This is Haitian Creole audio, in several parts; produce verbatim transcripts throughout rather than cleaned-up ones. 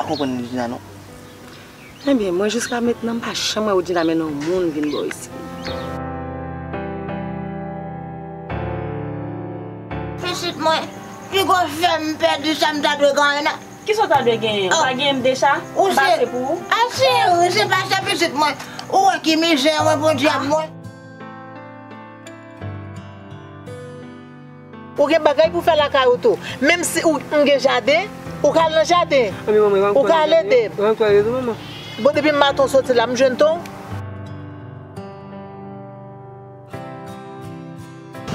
Konprann Woudjina non. Ebyen, mwen jiska mentnan m pa janm wè Woudjina mennen yon moun vin bò isit. Pitit mwen, piga w fè m pèdi sa m ta dwe genyen an. Kisa w ta dwe genyen? Ou pa genyen m deja? M pase pou ou? A cheri, se pa sa pitit mwen. Ou wè ki mizè mwen, Bondye a mwen. Ou gen bagay pou fè lakay ou tou. Menm si ou, m gen jaden, ou ka al nan jaden. Ou ka al ede m. Bon, depi maten w soti la, m jwenn ton.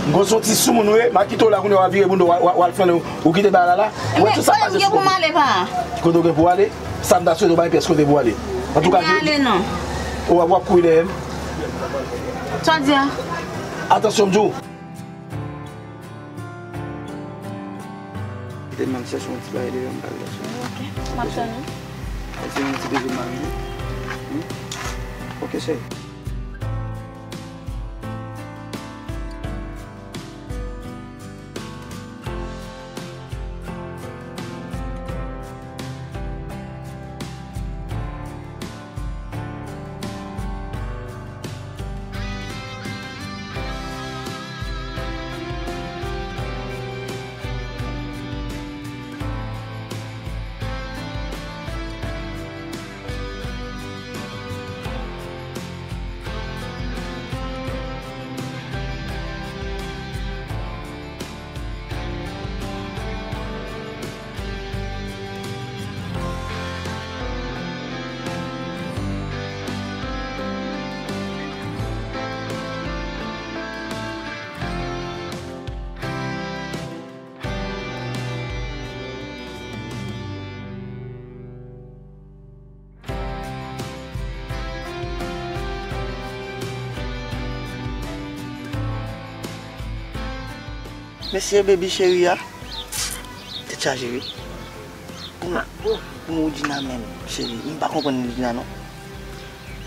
M gon soti sou moun wi, m a kite w la kounye a w a vire bounda w a, w a, w a al fè w kite bagay la la. Ou wè tout sa k pase sou kote. Kote w gen pou w ale? Sa m ta swete w pa gen pyès kote pou w ale. Antouka, m pa ale non. W a, w ap kouri dèyè m. Sa w di a? Atansyon m di w. Kite m al chèche yon ti bagay deyò m pral chèche. Ok, m ap tann ou. Chèche yon ti bebe mari. Hmm? Ok, cheri. Mesye, baby cheri a. Tèt chaje wi. Pou mwen, pou mwen Woudjina menm, cheri, m pa konprann Woudjina non.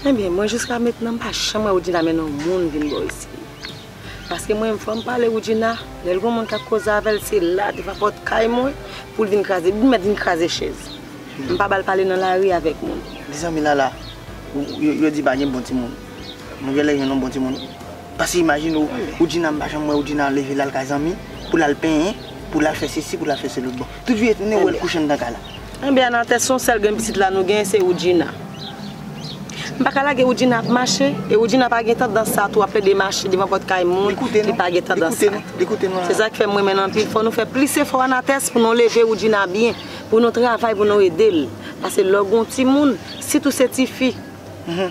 Ebyen, mwen jiska mentnan m pa janm wè Woudjina mennen yon moun vin bò isit. Paske mwen menm fò m pale Woudjina, lè l gon moun k ap koze avè l, se la devan pòt kay mwen pou l vin kraze, li mèt vin kraze chèz. M pa ba l pale nan lari avèk moun. Mezanmi Lala, ou, yo, yo di pa gen bon timoun. Nou genlè jwenn yon bon timoun. Paske imajine w, Woudjina m pa janm wè Woudjina leve l al kay zanmi, pou l al penyen, pou l al fè sesi, pou l al fè se lòt bò. Tout jou e tounen ou wè l kouche anndan kay la. Ebyen Anatès, se yon sèl grenn pitit la nou genyen, se Woudjina. M pa ka lage Woudjina ap mache, e Woudjina pa gen tandans sa tou, ap plede mache devan pòt kay moun, li pa gen tandans sa. Se sa k fè m renmen l anpil. Fò nou fè plis efò Anatès pou nou leve Woudjina byen, pou nou travay, pou nou ede l. Paske lè w gen yon timoun, sitou se tifi,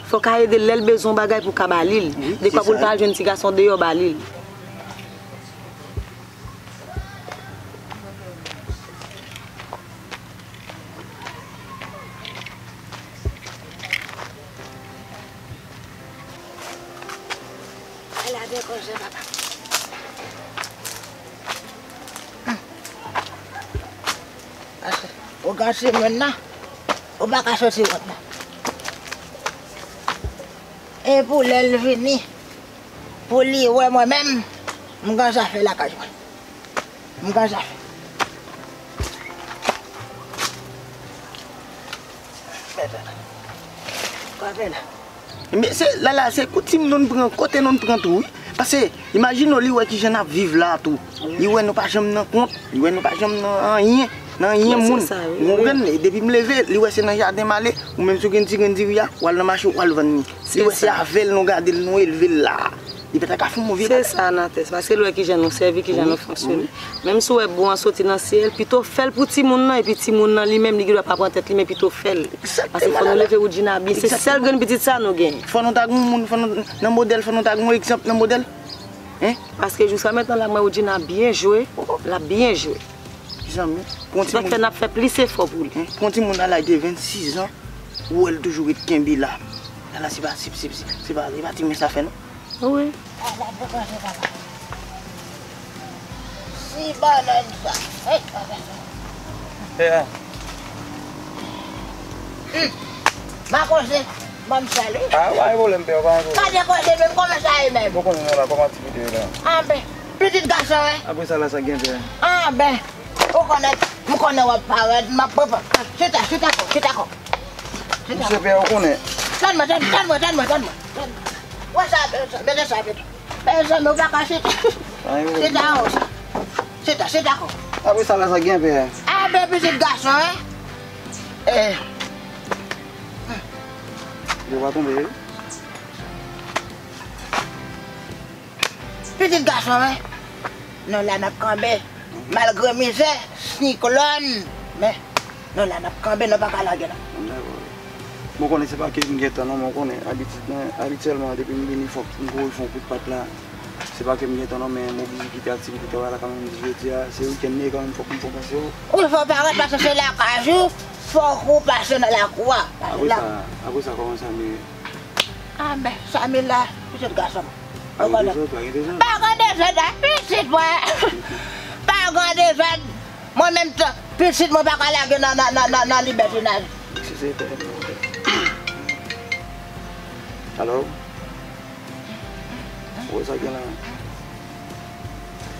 fò w ka ede l lè l bezwen yon bagay pou w ka ba li l. Dekwa pou l pa al jwenn ti gason deyò ba li l. Ou gate moun nan, ou pa ka soti wòt non. E pou lè l vini, pou li wè mwen menm, m gen zafè lakay mwen. M gen zafè. Men se, Lala, se koutim nou n pran, kote nou n pran tou, wi. Paske, imajine w, li wè kijan n ap viv la a tou. Li wè nou pa janm nan kont, li wè nou pa janm nan anyen, nan anyen moun. Ou konprann? E depi m leve, li wè se nan jaden m ale, ou menm si w gen ti grenn diri a, w al nan mache, w al vann li. Li wè se avè l nou gade l, nou elve l la a. Li pa ta ka fè yon move bagay. Se sa, Natès, paske l wè kijan nou sèvi, kijan nou fonksyone. Menm si w wè bon an soti nan syèl, pito fè l pou timoun nan, epi timoun nan li menm, li gendwa pa pran tèt li, men pito fè l. Paske fò nou leve Woudjina byen. Se sèl grenn pitit sa nou genyen. Fò nou ta gen yon moun, fò nou, nan modèl, fò nou ta gen yon egzanp nan modèl. Hein? Paske jiska mentnan la, m wè Woudjina byen jwe, l ap byen jwe. Zanmi, pou yon timoun. Se sa k fè n ap fè plis efò pou li. Pou yon timoun nan laj de vennsis an, ou wè l toujou ret kenbe la. Lala, se pa, se, se, se, se pa, se pa ti mens l ap fè non. Wi. Si bannann sa. Hey, papa. Hey, ah. Hmm. Ma koze, ban m sèl wi. Ah, pa gen pwoblèm, pè, pa gen pwoblèm. Pa gen koze menm, kòman sa ye menm? Ou konnen non la, kòman aktivite yo la? Ah ben, pitit gason, wi. Apre sa la, sa gen pè? Ah ben. Ou konnen, m konnen w ap parèt, m ap prepa-, chita, chita kò, chita kò. Chita kò. Mesye Pè, ou konnen. Tann mwen, tann, tann mwen, tann mwen, tann mwen. Tann mwen. Wè sa, sa, mete sa, mete. Mezanmi, ou pa ka chita. Chita, o, sa. Chita, chita kò. Apre sa, la, sa gen, Pè. A, men pitit gason, wi. Eh. Yo pa tonbe, wi. Pitit gason, wi. Nou la n ap kanpe. Malgre mizè, siklòn, men nou la n ap kanpe, nou pa ka lage non. Dakò. Bon, konnen se pa ke m gentan non, men w konnen abitid mwen, abityèlman, depi m vini, fòk m kouri fè yon kout pat la. Se pa ke m gentan non, men m oblije kite aktivite travay la kanmenm jodi a. Se wikenn li ye kanmenm, fòk m konpanse w. Wi, fò w parèt paske se lakay ou, fòk ou pase nan lakou a. Apre sa, apre sa, kòman sa m ye? A, men, Samila, pitit gason m. Pa gen dezòd, pa gen dezòd. Pa gen dezòd, a, pitit mwen. Pa gen dezòd. Mwen menm tou, pitit mwen pa ka lage nan, nan, nan, nan, nan libètinaj. Si se pè, pè. Alò? Ou wè sa k gen la?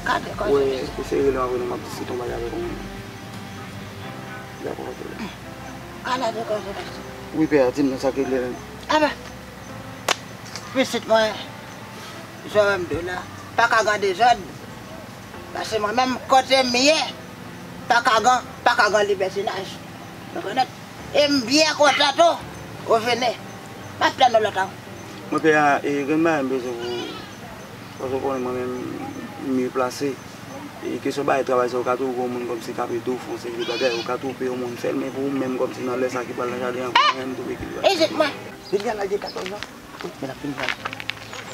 Gade kòman. Ou wè, eseye rele m apre non, m ap diskite yon bagay avèk ou. Dakò, pa gen pwoblèm. Gade kòman. Wi, pè a, di m non sa k regle menm. Enben, pitit mwen, jan m di w la, pa ka gen dezòd. Paske mwen menm, kote m ye, pa ka gen, pa ka gen libètinaj. Ou konprann? E m byen kontan tou, ou vini. M ap tann ou lòt an. Mwen, pè a, e, gen bagay m bezwen pou, paske w konnen mwen menm, m mye plase. E kesyon bagay travay sa, ou ka twouve yon moun kòmsi k ap ede w fè yon seri de bagay, ou ka twouve yon moun fè l, men pou ou menm kòmsi nan lè sa ki pral nan jaden an, pou mwen, m twouve ki bagay. Pitit mwen. Vin la, gen katòz an. Men ap fin pale.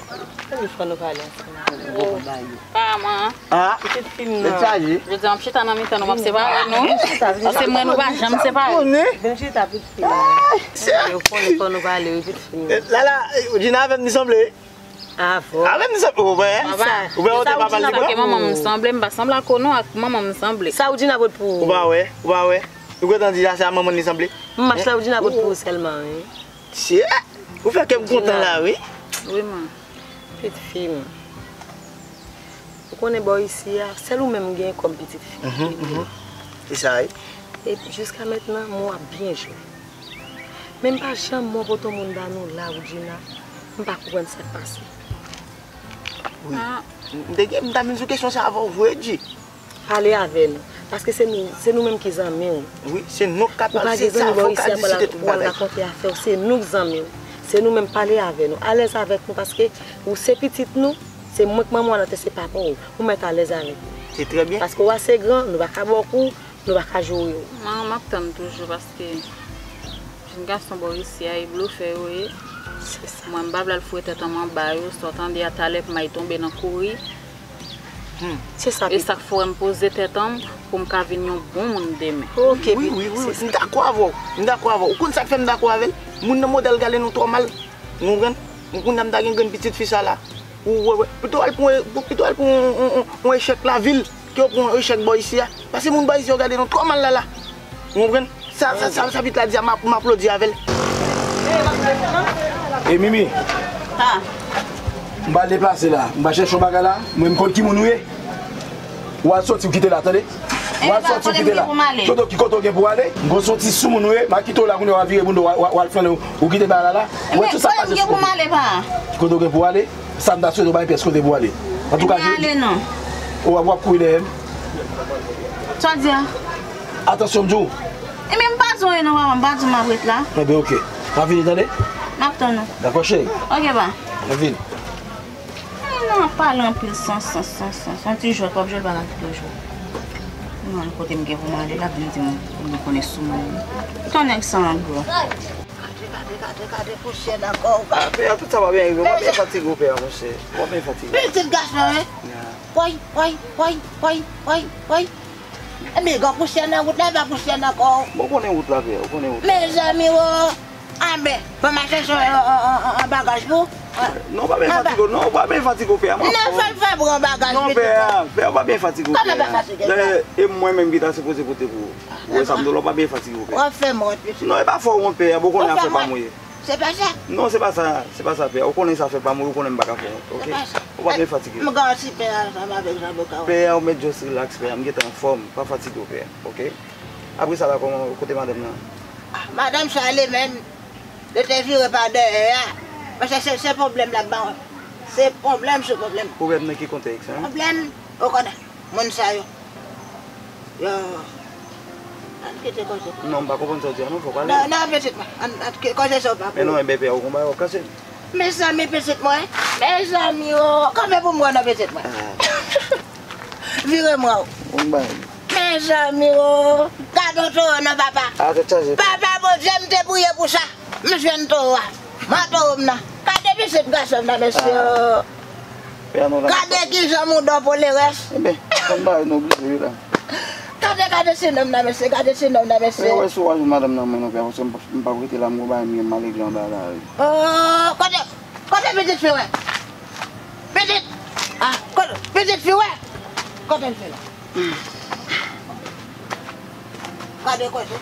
Ann fò nou pale ansanm. Ou konprann bagay yo. Pa man. Ah, pitit fi m nan. Tèt chaje. Jodi a m ap chita nan mitan nou, m ap separe nou. Vin chita, vin chita. Paske mwen nou pa janm separe. Vin chita, pitit fi m nan. Yo konnen fò nou pale, wi, pitit fi m nan. Lala, Djina avè m ni sanble. Avè w. Avè m ni sanble, ou wè? Ou wè, ou te pa pale de mwen? Manman m sanble, m pa sanble ak ou non, ak manman m sanble. Sa ou Djina pot pou ou? Ou pa wè, ou pa wè. Ou gentan di a se a manman li sanble. Mach la ou Djina pot pou ou sèlman, wi. Tchè! Ou fè kè m kontan la, wi. Wi, man. Pitit fi m. Ou konnen bò isi a, sèl ou menm m gen kòm pitit fi. Mhm, mhm. Se sa, wi. E jiska mentnan, mwen ap byen jwe. Men m pa janm wè w pote yon moun ba nou la, Woodjina. M pa konprann sa k pase. Wi. Ah. M te gen, m ta vin sou kesyon sa avè w vre, Dji. Pale avè nou. Paske se nou, se nou menm ki zanmi w. Wi, se nou k ka pale, se sa, fò w ka di si te tout bagay. Ou pa gen zanmi bò isi a pou w al rakonte afè w, se nou k zanmi w. Se nou menm, pale avè nou. Alèz avèk nou paske ou se pitit nou, se mwen k manman w nan tè, se papa w. Ou mèt alèz avèk nou. Se trè byen. Paske w ase gran, nou pa ka ba w kou, nou pa ka joure w. Manman, m ap tann toujou paske jenn gason bò isi a, e blofè yo ye. Se sa. Mwen, m pa vle al foure tèt an m anba yo, sa w tande a talè pou m al tonbe nan kouri. Hmm. Se sa, e sa k fè m poze tèt an m pou m ka vin yon bon moun demen. Ok, wi, wi, wi, wi. M dakò avè w. M dakò avè w. Ou konn sa k fè m dakò avè l? Moun nan modèl gade nou twò mal. Ou konprann? Kounye a m ta gen grenn pitit fi sa la. Ou wè, wè. Pito al pran, pito al pran yon, yon, yon, yon echèk lavil ke w pran yon echèk bò isi a. Paske moun bò isi yo gade nou twò mal la la. Ou konprann? Sa, sa, sa, sa pitit la di a, m ap, m aplodi avè l. E Mimi, m pral deplase la. M pral chèche yon bagay la. Mwen, m konn ki moun ou ye. W al soti, w kite la, tande? W al soti, w kite la. Kote w gen pou w ale? M konn soti sou moun ou ye. M a kite w la, kounye a w al vire bounda, w al, w al, w al flannen, w kite bagay la la. Ou wè tout sa k pase sou kote. Kote w gen pou w ale? Sa m ta swete w pa gen pyès kote pou w ale. Antouka, je, w ap, w ap kouri dèyè m. Sa w di a? Atansyon, m di w. Ebyen, m pa di w anyen non, papa, m pa di w m ap ret la. Ebyen, oke. M ap vini, tande? M ap tann ou. Dakò, cheri. Oke, pa. M ap vini. Ebyen, nou ap pale anpil san sans, san sans. Yon ti jwèt, w ap jwe l pa ka kite w jwe. Non, kote m gen pou m ale, l ap vin di m pou m konnen sou moun. Ton nèg sa an gwo. Gade, gade, gade, gade pousyè nan kò w, gade. Ah, pè a, tout sa pa byen rive. W ap byen fatige w, pè a, monchè. W ap byen fatige w. Pitit gason, wi. Ya. Woy, woy, woy. Ebyen, gen pousyè nan wout la, pa pousyè nan kò w. Bon, w konnen wout la, pè a, w konnen wout la. Mezanmi, wo. Anben, ban m al chèche yon, yon, yon, yon, yon bagaj pou w. Non, w pa byen fatige w, non, w pa byen fatige w, pè a, m ap fè w. Non, fè l fè pou yon bagaj, pitit. Non, pè a, pè a, w pa byen fatige w, pè a. Kòman pa fatige, pè a? E, e mwen menm ki ta sipoze pote pou ou. Ou wè sa m di w la, w pa byen fatige w, pè a. W ap fè m wont, pitit. Non, e pa fè w wont, pè a, bon, konnen afè pa m ou ye. Se pa sa. Non, se pa sa, se pa sa, pè. Ou konnen sa fè pa mwen, ou konnen m pa ka fè wont, ok? Se pa sa. Ou pa bezwen fatige. M garanti pè a ansanm avèk zaboka w. Pè a, ou mèt just relax, pè a. M gentan anfòm. Pa fatige w, pè a, ok? Apre sa la, kòman, kote madanm nan? Ah, madanm sa ale menm. Li te vire pa dèyè a. Paske se, se pwoblèm l ap ba w. Se pwoblèm sou pwoblèm. Pwoblèm nan ki kontèks, en? Pwoblèm, ou konnen, moun sa yo. Yo. Ann kite koze. Non, m pa konprann sa w di a, non, fò w pale. Non, non, pitit mwen. Ann, ann, ki koze sa w pa pou. Men non, enben, pè a, ou konn bagay w ap kase. Mezanmi, pitit mwen. Mezanmi, o. Kanpe pou m wè non, pitit mwen. Ah. Vire mwen, o. Ou bay. Mezanmi, o. Gade yon towo non, papa. Ah, tèt chaje. Papa Bondye, m te priye pou sa. M jwenn towo a. Mwen towo m nan. Gade pitit gason m nan, mesye. Ah. Pè a, non, la. Gade kijan mouda w polerès. Enben, kòm bagay nou oblije wi la. Gade, gade ti nonm nan, mesye. Gade ti nonm nan, mesye. Mwen wè si w a jwenn madanm nan mwen non, pè a, paske m pa, m pa rete la, m gon bagay m gen m ale gran bagay. Oh, kote, kote pitit fi w? Pitit, ah, kote, pitit fi w? Kote l fè la? Gade kote.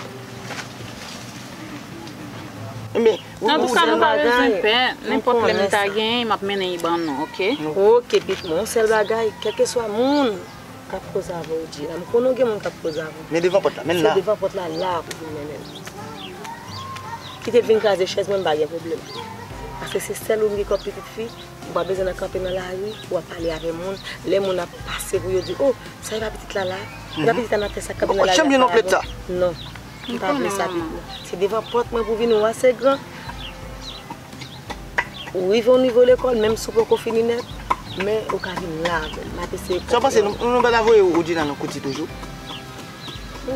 Enben, ou, ou, antouka, nou pa bezwen pè. Nenpòt lè m ta genyen, m ap mennen li ban nou, ok? Ok, pitit mwen, yon sèl bagay, kèlkeswa moun k ap koze avè w, di la. M konnen w gen moun k ap koze avè w. Men devan pòt la, men la. Se devan pòt la, la pou vin mennen l. Kite l vin kraze chèz mwen, m pa gen pwoblèm. Paske se sèl ou m gen kòm pitit fi, ou pa bezwen nan kanpe nan lari, w ap pale avè moun. Lè moun ap pase pou yo di, "Oh, sa e pa pitit la la? E pa pitit la nan tè sa k kanpe nan lari?" Janm jwenn yon plèt sa. Non. M pa vle sa, pitit mwen. Se devan pòt mwen pou vini, ou ase gran. Ou rive yon nivo lekòl, menm si w poko fini nèt, men ou ka vin la avè l. M ap eseye. Sa w panse, nou, nou pa ta voye Woodjina nan kouti toujou?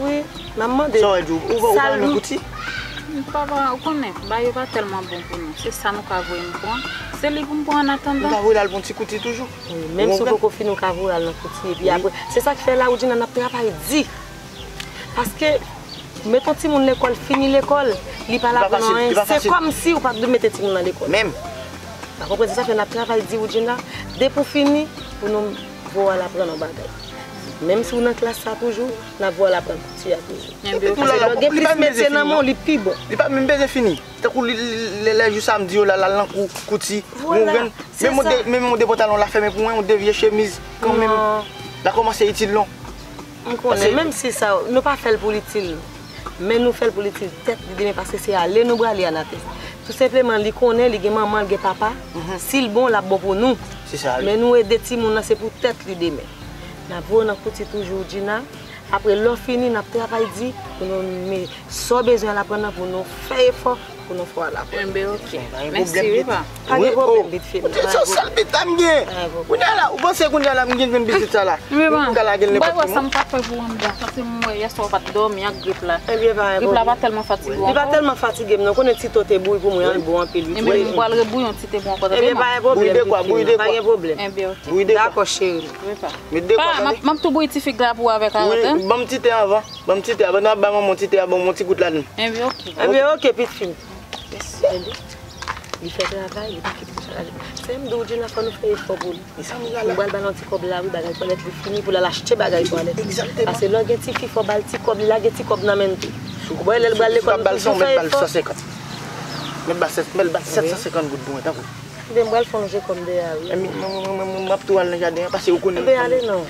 Wi, m ap mande. Sa w di, ou, ou pa renmen kouti? M pa, pa, ou konnen, bagay yo pa tèlman bon pou nou. Se sa nou ka voye m pran. Se li pou m pran an atandan. Nou ka voye l al pran ti kouti toujou. Wi, menm si w poko fini, ou ka voye al nan kouti. Epi apre, se sa k fè la, Woodjina, n ap travay di. Paske, mete yon timoun lekòl, fini lekòl, li pa la pou nou anyen. Se kòmsi ou pa t dwe mete timoun nan lekòl. Menm. Ou konprann, se sa fè n ap travay di Woodjina, depi w fini, pou nou voye w al aprann yon bagay. Menm si w nan klas sa toujou, n ap voye w al aprann kouti a toujou. Epi tou la, la, li pa menm bezwen fini, non. Li pi bon. Li pa menm bezwen fini. Tankou li, li, li, lè, lè jou samdi yo la, l al nan kou, kouti. Vwala, se sa. Menm yon de, menm yon de pantalon la fèmen pou mwen, yon de vye chemiz, kanmenm, la kòmanse itil non. M konnen, menm si sa, nou pa fè l pou l itil nou. Men nou fè l pou l itil tèt li demen, paske se ale nou prale a Natès. Tou senpleman, li konnen, li gen manman, li gen papa. Si l bon, l ap bon pou nou. Se sa, wi. Men nou ede timoun nan, se pou tèt li demen. N ap voye w nan kouti toujou, Djina. Apre, lè w fini, n ap travay di pou nou men sa w bezwen al aprann nan, pou nou fè efò, pou nou fè w al aprann. Enben, ok. Mèsi, wi, pa. Pa gen pwoblèm, pitit fi m. Ou te se sèl pitit la m gen. Kounye a la, ou panse kounye a la m gen jwenn pitit sa la? Ou ka lage l nenpòt ki moun. Mwen wè sa m ka fè pou ou anndan. Paske m wè yèswa ou pa t dòmi ak grip la. Ebyen, pa gen pwoblèm. Grip la pa tèlman fatige w ankò. Li pa tèlman fatige m, non. Konnen Tito te bouyi pou mwen, an bon anpil, wi. Ebyen, m pral rebouyi yon ti te bon ankò, tande. Ebyen, pa gen pwoblèm, pitit fi m. Pa gen pwoblèm. Enben, ok. Dakò, cheri. Wi, pa. Met de kòb, tande. M ap tou bouyi ti fig la pou ou avèk Arant, en. Wi, ban m ti te anvan. Ban m ti te a, pandan w ap bay manman w ti te a, ban mwen yon ti gout ladann. Enben, ok. Enben, ok, pitit fi m. Tande, li fè travay, li pa kite sa lage. Se m di w, Djina, fò nou fè efò pou li. M pral ba l yon ti kòb la, wi, bagay twalèt li fini, pou l al achte bagay twalèt. Egzakteman. Paske lè w gen tifi, fò w ba l ti kòb, li lage ti kòb nan men l tou. Ou wè, lè l pral lekòl, nou toujou fè efò. Mèt ba l san senkant. Mèt ba l sèt, mèt ba l sèt san senkant goud pou mwen, tanpri. Ebyen, m pral fè yon je kòm dèyè a, wi. Mwen, mwen, mwen, mwen, m ap tou al nan jaden an, paske ou konnen. Ebyen, ale non.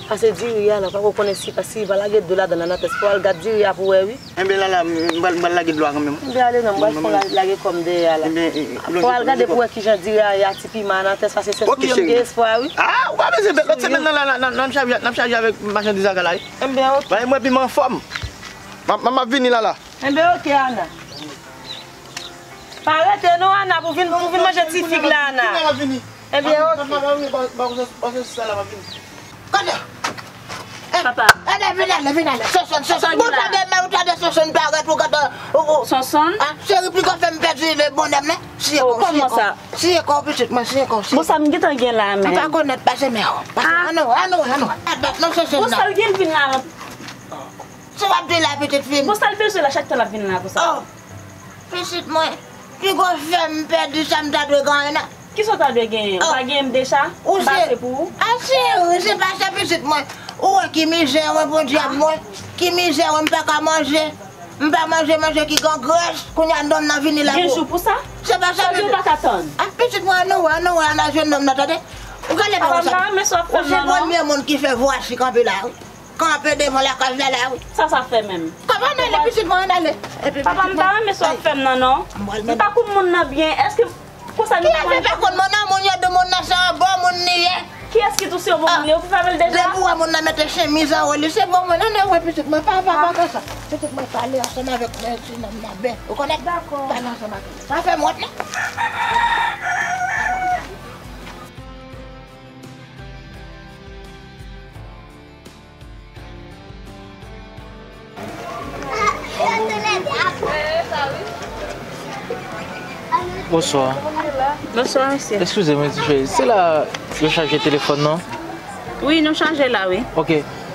Paske diri a la, ou pa ko konnen si, si li va lage dlo ladan l, Anatès, fò w al gad diri a pou w wè, wi. Enben, Lala, m pral, m pral lage dlo a kanmenm. Enben, ale non, m pral fè yon lage kòm dèyè a la. Fò w al gade pou w wè kijan diri a ye a, ti piman, Anatès, paske se sou yo m gen espwa, wi. Ah, ou pa bezwen pè, lòt semèn nan, la, la, n ap chaje, n ap chaje avèk machandiz a la, wi. Enben, ok. Ba mwen piman anfòm. M ap, m ap vini, Lala. Enben, ok, Ana. Pa rete non, Ana, pou vin, pou vin manje ti fig la, Ana. Ebyen, ok. Kote? Papa. Ede, vin ale, vin ale. Sonsonn, Sonsonn. Ou tande, men ou tande Sonsonn parèt, ou gade, ou, ou. Sonsonn? Ah, cheri, piko fè m pèdi le bonè m, men. Siye kò w, siye kò w. Siye kò w, pitit mwen, siye kò w, siye kò w. Bon, sa m gentan gen la, men. M pa konèt, pase men w. Pase, ann wè, ann wè, ann wè. Pa bat non, Sonsonn nan. Bon, sa l gen vin la? Sa w ap di la, pitit fi m? Bon, sa l bezwen la, chak tan l ap vin la konsa? Oh, pitit mwen, pigo fè m pèdi sa m ta dwe genyen nan. Kisa w ta dwe genyen? Ou pa genyen m deja? M pase pou ou. Ah, cheri, se pa sa, pitit mwen. Ou wè ki mizè, mwen, Bondye, mwen. Ki mizè, mwen, m pa ka manje. M pa manje manje ki gen grès, kounye a nonm nan vini la. Gen jou pou sa? Se pa sa, pitit. Sa yo pa ka tann. A, pitit mwen, ann wè, ann wè, ann al jwenn nonm nan, tande. Ou gade pa wè sa. Papa, m ta renmen sa w ap fè m nan, non. Ou se premye moun ki fè vwasi kanpe la, wi. Kanpe devan lakay la, la, wi. Sa sa fè menm? Kòman ann ale, pitit mwen, ann ale. Epi, papa, m ta renmen sa w ap fè m nan, non. M pa konn moun nan byen. Èske Konsa nou pa konn. Kiyès ki pa konn moun nan, moun yo di moun nan se yon bon moun li ye? Kiyès ki di w se yon bon moun li ye? Ou fin avè l deja? Depi w wè moun nan mete chemiz anwo li, se bon moun. Ann wè pitit mwen, pa, pa, pa konsa. Pitit mwen, pale ansanm avèk mwen, ti nonm nan byen. Ou konprann? Dakò. Pale ansanm avèk mwen. Pa fè m wont non. Bonswa. Bonswa, mesye. Eskize mwen, ti cheri. Se la yo chaje telefòn nan? Wi, nou chaje la, wi. Ok.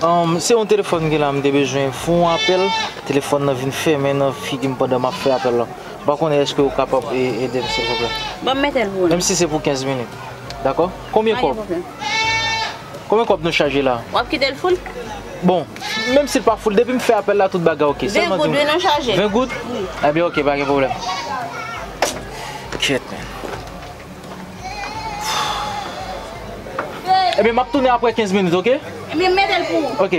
Um, se yon telefòn ki la, m te bezwen fè yon apèl. Telefòn nan vin fèmen nan figi m pandan m ap fè apèl la. M pa konnen èske ou kapab e-, ede m, silvouplè. Bon, m mete l pou ou. Menm si se pou kenz minit. Dakò? Konbyen kòb? Pa gen pwoblèm. Konbyen kòb nou chaje la? W ap kite l full? Bon, menm si l pa full, depi m fè apèl la, tout bagay ok. Sèlman di m. Ven goud, wi, nou chaje. Ven goud? Wi. Ebyen, ok, pa gen pwoblèm. Kyèt, men. Ebyen, m ap tounen apre kenz minit, ok? Ebyen, m mete l pou ou. Ok.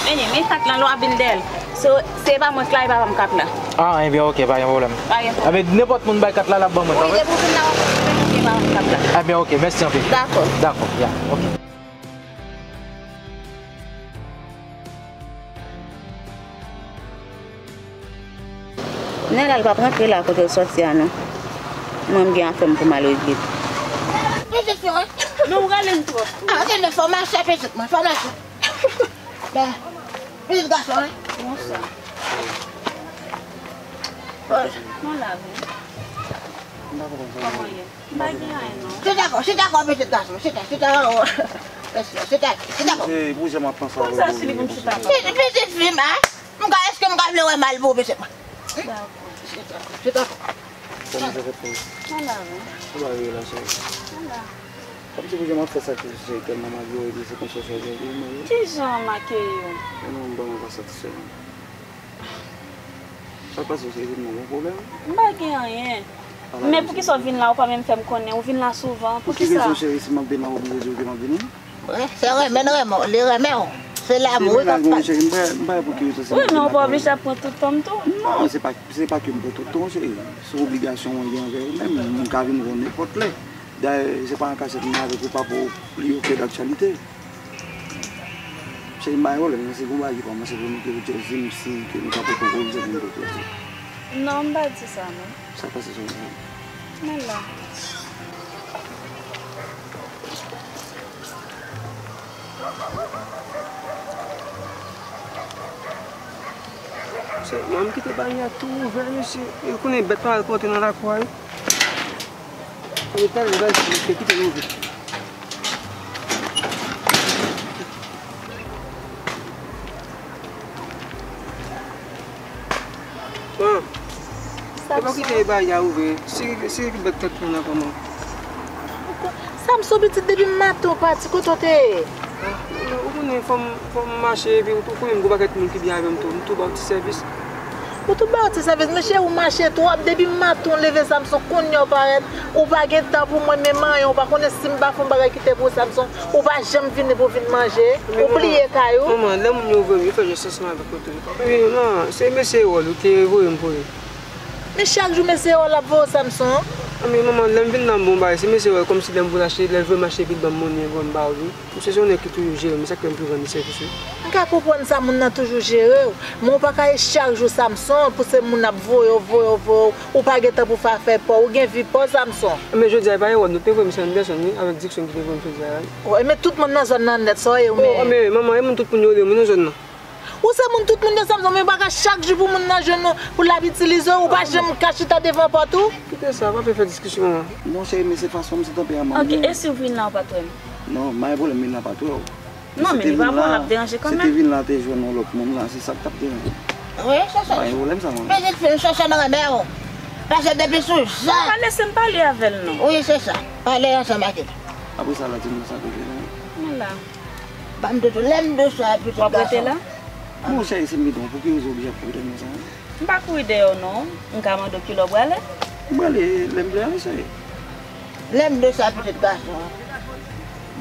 Men, men kat lan, lè w ap vin dèyè l. Se, se pa mwen k la, e papa m k ap la. Ah, ebyen, ok, pa gen pwoblèm. Pa gen pwoblèm. Ebyen, nenpòt moun bay kat la, l ap ban mwen, pa vre? Wi, depi w vin la, w ap mete l, e papa m k ap la. Ebyen, ok, mèsi anpil. Dakò. Dakò, ya, ok. Nèg la, li p ap rantre la kote l sòti a non. Mwen, m gen afè m pou m al regle. Pitit fi, wi. Men ou rale m twòp. Ah, se le fò mache, pitit mwen, fò mache. Ben, pitit gason, wi. Bonswa. Bonswa. Mwen la, wi. Kòman ye? M pa gen anyen, non. Chita kò, chita kò, pitit gason, chita, chita, o. Chita, chita kò. Konsa si li pou m chita. Pitit fi m, a? M ka, èske m ka vle wè mal pou ou, pitit mwen? Dakò. Chita, chita. Kòman sa fèt pou ou? Ala wi. Ou pa rive la, cheri. Ala. Kòmsi pou jan m ap fè sakrifis yo, tèlman m ap jwe, epi se konsa w chwazi akeyi mwen yo. Ki jan m akeyi w? Ou menm, ou ban mwen pa satisfè non. Sa k pase, cheri, se mwen gon pwoblèm? M pa gen anyen. Men poukisa w vin la, ou pa menm fè m konnen? Ou vin la souvan, poukisa? Pou ki rezon, cheri, si m ap vin la, ou oblije di w ke m ap vini? Wi, se renmen l renmen w, li renmen w. Se lanmou, wi, k ap bat. Cheri, m pa, m pa pou ki rezon, si m ap vin la. Wi, men ou pa oblije ap pran tout tan m tou. Non, se pa, se pa ke m pran tout tan w, cheri. Se obligasyon mwen gen anvè ou menm. M ka vin wè w nenpòt lè. Dayè, se pa an kachèt m avèk ou pa pou li o kè daktyalite. Cheri, m pa gen pwoblèm, men si gon bagay ki pa mache pou nou, ke ou just di m si ke nou ka pote yon kòb, se pou m pote l. Non, m pa di sa, non. Sa k pase sou ou? Men la. Se, mwen, m kite bagay la tou ouvè, mesye. E konnen bèt pa al pote nan lakou a, wi. Mwen, talè, bagay, m te kite l ouvè. Bon. Sa e pa w kite bagay a ouvè. Si, si bèt tèt mwen nan kòman? Samson pitit, depi maten w pati, kote w te ye? Ou konnen fò m, fò m mache, epi ou tou konnen m gon pakèt moun ki byen avè m tou. M tou ba w ti sèvis. Ou tou ba w ti sèvis, men cheri, ou mache twòp. Depi maten w leve, Samson, kounye a w parèt. Ou pa gen tan pou mwen menm anyen, ou pa konnen si m pa fè yon bagay ki te pou ou, Samson. Ou pa janm vini pou vin manje. Ou bliye kay ou. Manman, lè moun yo vre, yo fè jès ansanm avèk mwen tou. Wi, manman, se mesye Erol ou te voye m voye. Men chak jou mesye Erol ap voye w Samson. Anben manman, lè m vin la m bon bagay, se mesye Erol kòmsi lè m voye l achte, lè l voye m achte epi l ban m monnen, voye m ba w li. Misye se yon nèg ki toujou jere m, se sa k fè m toujou rann li sèvis wi. M ka konprann sa, moun nan toujou jere w, men w pa ka ye chak jou Samson pou se moun ap voye w, voye w, voye w. Ou pa gen tan pou fè afè pa w, ou gen vi pa w Samson. Men jodi a e pa Erol non, te voye m se Anderson wi, avèk Dickson ki te voye m jodi a wi. O, men tout moun nan zòn nan nèt, sa w ye ou menm? O, men manman, e moun tout moun yo rele m wi nan zòn nan. Ou se moun tout moun yo Samson, men ou pa ka chak jou pou moun nan jwenn ou, pou l ap itilize w, ou pa janm ka chita devan pòt ou. Kite sa, pa vle fè diskisyon an. Non cheri, men se fason m, se tanperaman m. Ok, e si w vin la ou pa t wè m? Non, m pa gen pwoblèm, vin la pa t wè w. Non, men li pa bon, l ap deranje kanmenm. Si te vin la te jwenn yon lòt moun la, se sa k t ap deranje. Wi, se sa. Pa gen pwoblèm sa, manman. Pitit fi m, Sonson renmen w. Paske depi sou jan. Pa lese m pale avè l non. Wi, se sa. Pale ansanm ak li. Apre sa, la di m sa te fè la. Men la. Ban m toutou, lè m di w sa, pitit gason. W ap rete la? Bon, cheri, si m gen tan, pou ki rezon w oblije ap kouri dèyè m konsa, en? M pa kouri dèyè w, non. M ka mande w kilè w prale? M prale lè m vle ale, cheri. Lè m de sa pitit gason an.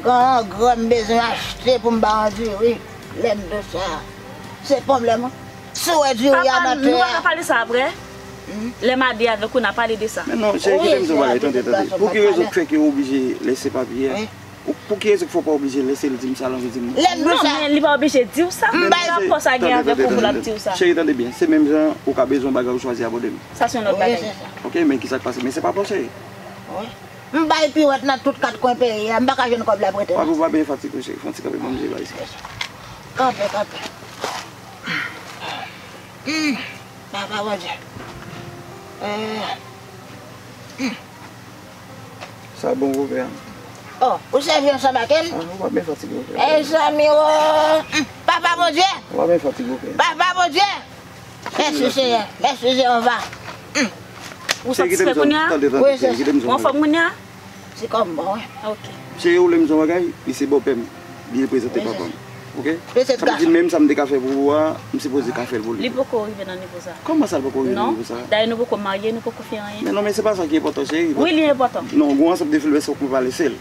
Gen yon gran m bezwen achte pou m ba yon diri. Lè m de sa. Se pwoblèm, wi. Si w wè diri a nan tè a. Nou pa ka pale sa apre? Lè m a de avèk ou, n a pale de sa. Men non, cheri, kite m di w yon bagay, tande, tande. Pou ki rezon k fè ke w oblije lese papye a? Ou, pou ki rezon k fè w pa oblije lese l di m sa l anvi di m nan? Lè m di w sa. Non, men li pa oblije di w sa. M bay rapò sa gen avèk ou pou l ap di w sa. Cheri, tande byen. Se menm jan ou ka bezwen yon bagay ou chwazi abòne m. Sa se yon lòt bagay. Ok, men ki sa k pase? Men se pa pa w, cheri. M bay piwèt nan tout kat kwen peyi a, m pa ka jwenn kòb la prete. Pa, ou pa bezwen fatige w, cheri. Fè yon ti kanpe, ban m jere bagay sa. Kanpe, kanpe. Hmm, papa Bondye. Eh. Hmm. Sa bon, konpè. Oh, ou sèvi ansanm ak el? Ah, ou pa bezwen fatige, konpè. Eh, zanmi, oh. Hmm, papa Bondye. Ou pa bezwen fatige, konpè. Papa Bondye. Mèsi, Senyè. Mèsi, Jewova. Hmm. Ou satisfè kounye a? Tande, tande, cheri, kite m di w yon bagay. Ou anfòm kounye a? Se kòm bon, wi. Ok. Cheri, ou vle m di w yon bagay? Li se bòpè m. Li reprezante papa m. Ok? Sa vle di, menm sa m te ka fè pou ou a, m sipoze ka fè l pou li. Li poko rive nan nivo sa. Kòman sa, l poko rive nan nivo sa? Non. Dayè, nou poko marye, nou poko fè anyen. Men non, men se pa sa ki enpòtan, cheri. Wi, li enpòtan. Non, gen yon ansanm de fèblès fòk mwen pa lese l.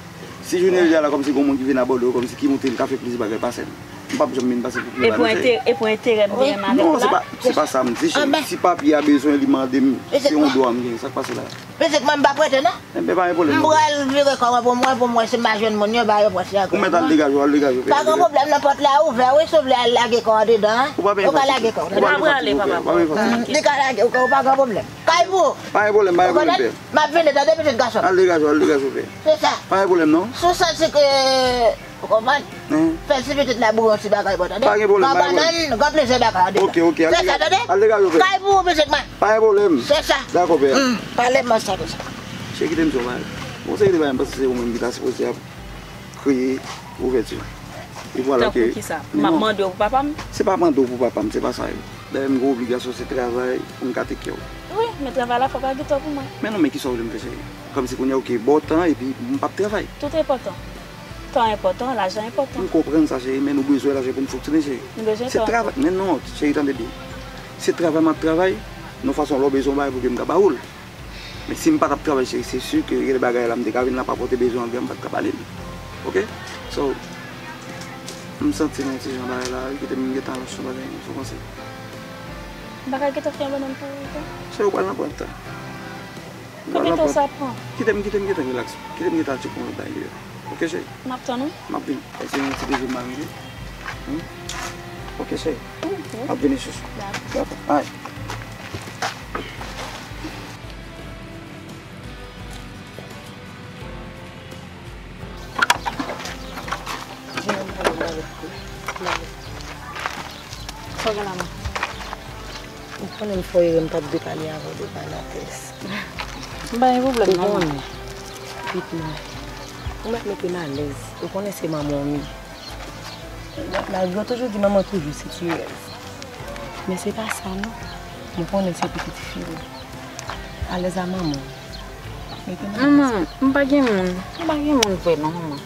Si jounen jodi a la, kòmsi gen yon moun ki vin abòde w, kòmsi ki montre l ka fè plis bagay pase m. M p ap janm vin pase pou plis bagay, non, cheri. E pou enterè m te renmen avèk ou la? Non, se pa, se pa sa m di, cheri. Si papye a bezwen, li mande m. Se yon dwa m genyen. Sa k pase la? Pitit mwen, m pa prete, non. Enben, pa gen pwoblèm, non. M pral vire kò mwen pou mwen, pou mwen, si m pa jwenn moun yo, ba yo pran ti agre. Ou mèt al degaje w, al degaje w, pè. Pa gen pwoblèm, non, pòt la ouvè, wi, si w vle al lage kò w andedan, en. Ou pa bezwen fatige, papa. Ou pa bezwen fatige, pè. Li ka lage, ou pa gen pwoblèm. Kay pou ou. Pa gen pwoblèm, pa gen pwoblèm, pè. M ap vini, tande, pitit gason. Al degaje w, al degaje w, pè. Se sa. Pa gen pwoblèm, non. Si w santi ke Ou konprann? Fè ti pitit la boure yon ti bagay pou tande. Pa gen pwoblèm, pa gen pwoblèm. Gran plezi bagay an dedan. Ok, ok, al degaje w, pè. Kay pou ou, pitit mwen. Pa gen pwoblèm. Se sa. Dakò, pè. Pale m sa konsa. Cheri, kite m di w yon bagay. Bon, se kite bagay, m panse se ou menm ki ta sipoze ap kreye ouvèti. Tankou kisa? M ap mande w pou papa m? Se pa mande w pou papa m, se pa sa yo. Dayè, m gen obligasyon, se travay pou m gate kè w. Wi, men travay la fòk al gen tan pou mwen. Men non, men kisa w vle m fè, cheri? Kòmsi kounye a, ok, ba w tan, epi m p ap travay. Tout enpòtan. Tan enpòtan, lajan enpòtan. M konprann sa, cheri, men nou bezwen lajan pou n fonksyone, cheri. Nou bezwen tan. Se travay, men non, cheri, tande byen. Se travay m ap travay, nan fason lè w bezwen yon bagay pou ke m ka ba ou l. Men si m pa t ap travay, cheri, se si ke gen de bagay la m te ka vin la pa pote bezwen an, m pa t ka pale l. Ok? So, m santi nan yon ti jan bagay la, wi, kite m gentan lòs yon bagay, m fè konsèy. M pa ka gentan fè yon bannann pou ou tou? Cheri, ou pral nan pran tan. Konbyen tan sa ap pran? Kite m, kite m gentan rilaks. Kite m gentan al tcheke yon lòt bagay deyò. Ok, cheri? M ap tann ou. M ap vini. Paske yon ti bezwen m a rive. Hmm? Ok, cheri. M ap vini, chouchou. Dakò. Dakò. Ay. Sa w gen la, man? Ou konnen m fè erè, m p ap dwe pale avè w de Vanatès. M pa gen pwoblèm, non, man. Ou konnen, pitit mwen, ou mèt mete m alèz. Ou konnen se manman w m ye. Malgre w toujou di manman toujou sitirèz. Men se pa sa, non. M konnen se pitit fi w. Alèz a manman w. Mete m alèz. Manman, m pa gen moun. M pa gen moun vre, non, manman.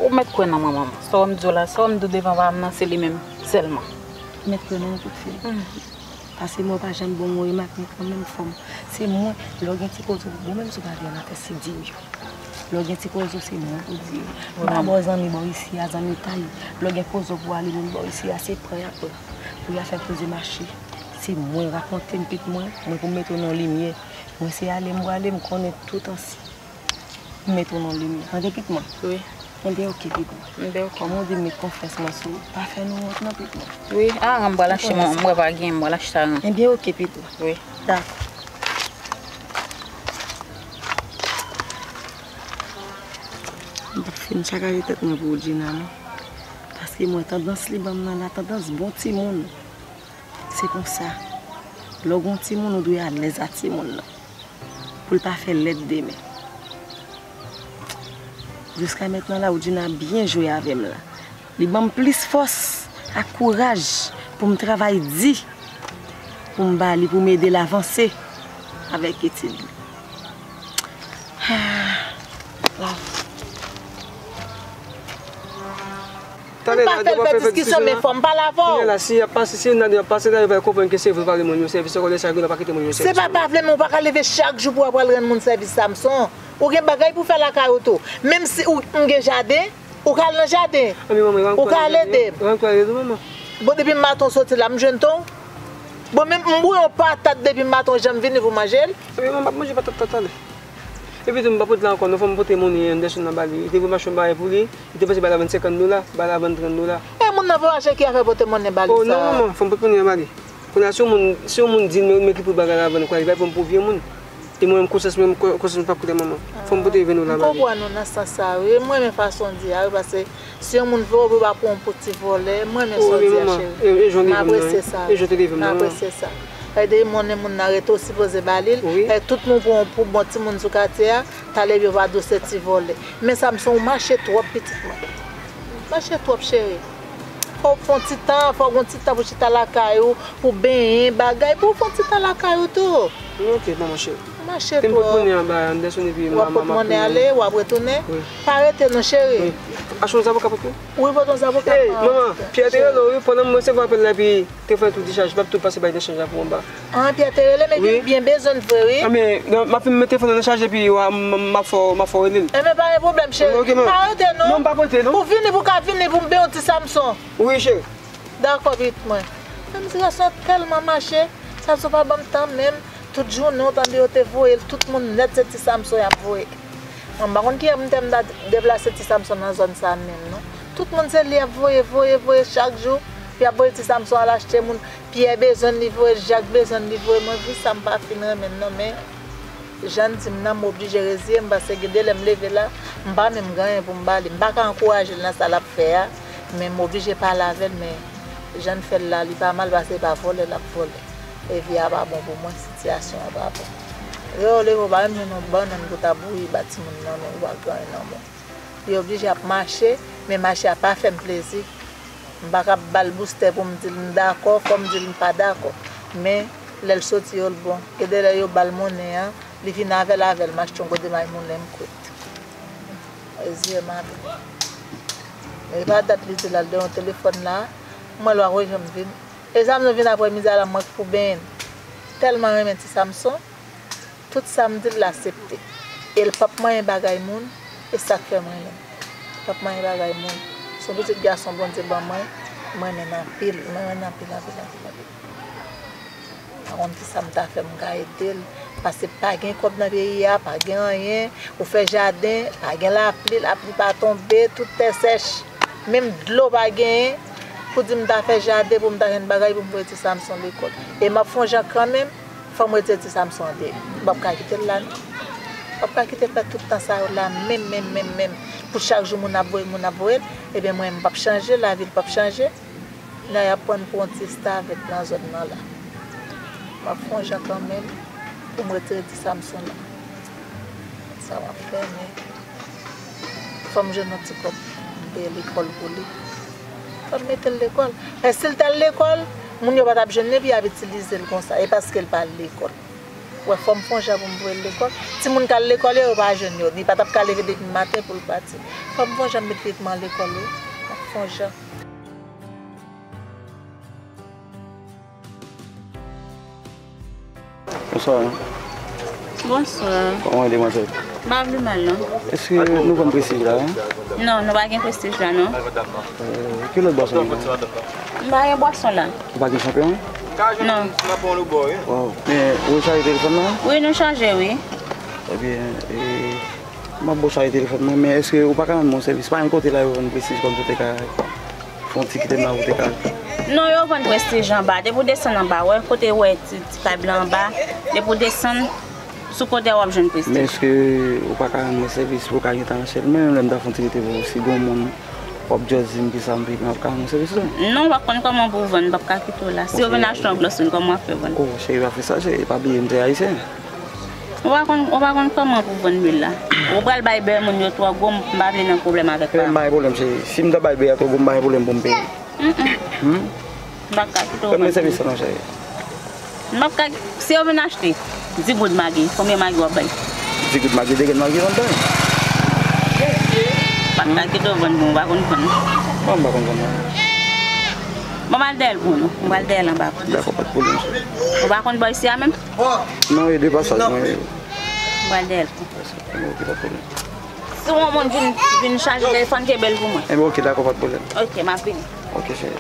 Ou mèt kwè nan manman m. Sa w m di w la, sa w m di w devan papa m nan, se li menm sèlman. Mèt kwè nan yon kout fil. Paske mwen pa janm ba w yon remak, men kanmenm fò m. Se mwen, lè w gen ti koze pou bon, menm si w pa vle ann afè, se di m yo. Lè w gen ti koze w, se mwen pou di yo. M pa ba w zanmi bò isi a, zanmi tay. Lè w gen koze w pou ale menm bò isi a, se pran y ap pran. Pou y a fè koze mache. Se mwen, rakonte m, pitit mwen, mwen pou m mete w nan limyè. Mwen se ale m prale, m konnen tout ansi. M mete w nan limyè. Tande, pitit mwen? Wi. Enben, oke, pitit mwen. Enben, oke. Kòm ou di, m met konfyans mwen sou ou. Pa fè nou wont, non, pitit mwen. Wi, aran m pral achte, m wè pa gen, m pral achte aran. Enben, oke, pitit mwen. Wi. Dakò. M p ap fin sakaje tèt mwen pou Djina, non. Paske mwen, tandans li ban m nan la, tandans bon timoun. Se konsa. Lè w gen yon timoun, ou dwe alèz a timoun nan. Pou l pa fè lèd demen. Jiska mentnan la, Woodjina byen jwe avè m la. Li ban m plis fòs ak kouraj pou m travay di, pou m ba li, pou m ede l avanse avèk etid li. Ah, bravo. Talè la, pa fè l fè diskisyon, men fò m pale avè w. Kounye a la, si y ap pase, si youn ladan yo ap pase la, yo va konprann ke se vre pa renmen moun yo sèvis, se konsa chak jou l ap kite moun yo sèvis. Se pa pa vle, men ou pa ka leve chak jou pou w ap al rann moun sèvis, Samson. Ou gen bagay pou fè lakay ou tou. Menm si ou, m gen jaden, ou ka al nan jaden. Ou ka al ede m. Bon, depi maten w soti la, m jwenn ton. Bon, menm m bouyon patat depi maten w janm vini pou manje l. Epi mwen m ap manje patat talè. Epi tou m pa pote la ankò non, fò m pote monnen Anderson nan ba li. Li te vle m achte yon bagay pou li, li te panse bay la vann senkant dola, bay la vann trant dola. E moun nan vle achte ki afè pote monnen ba li sa? Oh non manman, fò m pote monnen an ba li. Kounye a si yon moun, si yon moun di l men, men ki pri bagay la vann, kwa li bay pou m pou vye moun. E mwen menm konsyans mwen, konsyans mwen p ap koute manman. Fò m pote ven dola ba li. M konprann ou nan sans sa wi. Mwen renmen fason w di a wi, paske si yon moun vle w, ou pa pran pou ti vòlè. Mwen renmen sa w di a cheri. M apresye sa wi. M apresye sa. Paske depi monnen moun nan rete w sipoze ba li l. Paske tout moun pran w pou bon timoun sou katye a, talè yo va di w se ti vòlè. Men Samson ou mache twòp pitit mwen. Mache twòp cheri. Fò w fè yon ti tan, fò w gen yon ti tan pou chita lakay ou, pou benyen bagay, pou w fè yon ti tan lakay ou tou. Ok manman cheri. Mache twòp. Te m pot monnen an ba Anderson epi m ap pote monnen ale, w ap retounen. Pa rete non cheri. Achte yon zaboka pou tou. Wi, pote yon zaboka. Ey manman, Pyè te rele w wi, pandan m resevwa apèl la epi te fè tou dichaj, m ap tou pase bay nan chanj la pou anba. An, Pyè te rele, men li byen bezwen vre wi. Anben, m ap fin met telefòn nan nan chaje epi m ap fè w, m ap fè w rele l. Enben pa gen pwoblèm cheri. Pa rete non. Non, m p ap rete non. Ou vini pou ka vini pou m benyen yon ti Samson. Wi cheri. Dakò pitit mwen. Menm si gason an tèlman mache, Samson pa ban m tan menm. Tout jounen w tande yo te voye l, tout moun nèt se ti Samson y ap voye. Mwen m pa konn kiyè m te m ta deplase ti Samson nan zòn sa a menm non. Tout moun se li y ap voye, voye, voye chak jou. Y ap voye ti Samson al achte moun. Pyè bezwen l, li voye l, Jak bezwen l, li voye l. Mwen vi sa m pa fin renmen l non, men jan l di m nan, m oblije reziye m, paske gen de lè m leve la, m pa menm gen anyen pou m ba li. M pa ka ankouraje l nan sa l ap fè a, men m oblije pale avè l, men jan l fè l la, li pa mal, paske se pa vòlè l ap vòlè. E vi a pa bon pou mwen, sitiyasyon an pa bon. Lè w leve, w pa menm jwenn yon bannann pou w ta bouyi ba timoun nan, men ou pa gen anyen nan men w. Li oblije ap mache, men mache a pa fè m plezi. M pa ka ba l boustè pou m di l m dakò, fò m di l m pa dakò. Men, lè l soti yo, l bon. Gen de lè yo ba l monnen an, li vin avè l, avè l, m achte yon gode may moulen, m kwit. Reziye m avè l. Men e pa dat li di l al dèyè yon telefòn la, m wè l pa ko janm vin. E Samson vin aprè midi a la, m wè k pou benyen l. Tèlman renmen ti Samson. Tout sa m di l, l aksepte. E l p ap manyen bagay moun, e sa k fè m renmen l. L p ap manyen bagay moun. Se yon pitit gason Bondye ban mwen, m renmen l anpil. M renmen l anpil, anpil, anpil, anpil. M pa konn kisa m ta fè m ka ede l. Paske pa gen kòb nan peyi a, pa gen anyen. Ou fè jaden, pa gen lapli, lapli pa tonbe, tout tè sèch. Menm dlo pa genyen. Pou di m ta fè jaden, pou m ta jwenn bagay, pou m voye ti Samson lekòl. E m ap fè yon jan kanmenm. Fò m retire ti Samson an de. M p ap ka kite l la non. M p ap ka kite l fè tout tan sa yo la menm, menm, menm, menm. Pou chak jou moun ap voye, moun ap voye l. Ebyen mwen, m p ap chanje, lavi l p ap chanje. Nan y ap pran m pou yon ti restavèk nan zòn nan la. M ap fè yon jan kanmenm pou m retire ti Samson an. Sa m ap fè, men. Fò m jwenn yon ti kòb, m peye lekòl pou li. Fò m mete l lekòl. E si l t al lekòl, moun yo pa t ap jwenn li, epi y ap itilize l konsa. E paske l pa al lekòl. Ou wè, fò m fè yon jan pou m voye l lekòl. Timoun k al lekòl yo, yo pa jwenn yo. Li pa t ap ka leve depi maten pou l pati. Fò m fè yon jan m met pitit mwen lekòl, wi. M ap fè yon jan. Bonswa. Bonswa. Kòman w ye, demwazèl? M pa vle mal, non. Èske nou vann Prestige la, wi? Non, nou pa gen Prestige la, non. Euh, ki lòt bwason nou gen? M pa gen bwason la. Ou pa gen chanpyon? Non. Waw. Men, ou rechaje telefòn nan? Wi, nou chaje, wi. Ebyen, e, m ap bo chaje telefòn nan, men èske ou pa ka rann mwen yon sèvis? Pa gen kote la yo vann Prestige kòm pou te ka fè yon ti kite m la pou te ka. Non, yo vann Prestige anba. Depi w desann anba, wè, kote w wè ti, ti kay blan anba. Depi w desann, sou kote a w ap jwenn Prestige. Men èske ou pa ka rann mwen sèvis pou w ka gentan achte l? Menm lè m ta fè yon ti kite pou ou, si gen yon moun w ap just di m kisa m vle, men w ap ka rann mwen sèvis tou. Non, w pa konn kòman pou w vann, m p ap ka kite w la. Si yo vin achte yon glosrin, kòman w ap fè vann? Oh, cheri, pa fè sa, cheri, pa bliye m se ayisyen. Ou pa konn, ou pa konn kòman pou vann lwil la. Ou pral bay bè moun yo twò gwo, m pa vle nan pwoblèm avèk pa. M pa gen pwoblèm, cheri. Si m ta bay bè a twò gwo, m pa gen pwoblèm pou m peye. Mm, mm. Hmm? M pa ka kite w vann. Fè m sèvis sa non, cheri. M pa ka, si yo vin achte, di goud Magi. Konbyen Magi w ap bay? Di goud Magi, de grenn Magi vann bay. M pa ka kite w vann bon, ou pa konn vann. Bon, m pa konn kòman. Bon, m al dèyè l pou nou. M pral dèyè l anba pou nou. Dakò, pa t pwoblèm, cheri. Ou pa konn bò isi a menm? Non, e de pasaj mwen ye. M pral dèyè l pou. Enben, oke, pa t pwoblèm. Si yon moun vin, vin chaje telefòn, kenbe l pou mwen. Enben, oke, dakò, pa t pwoblèm. Oke, m ap vini. Oke, cheri.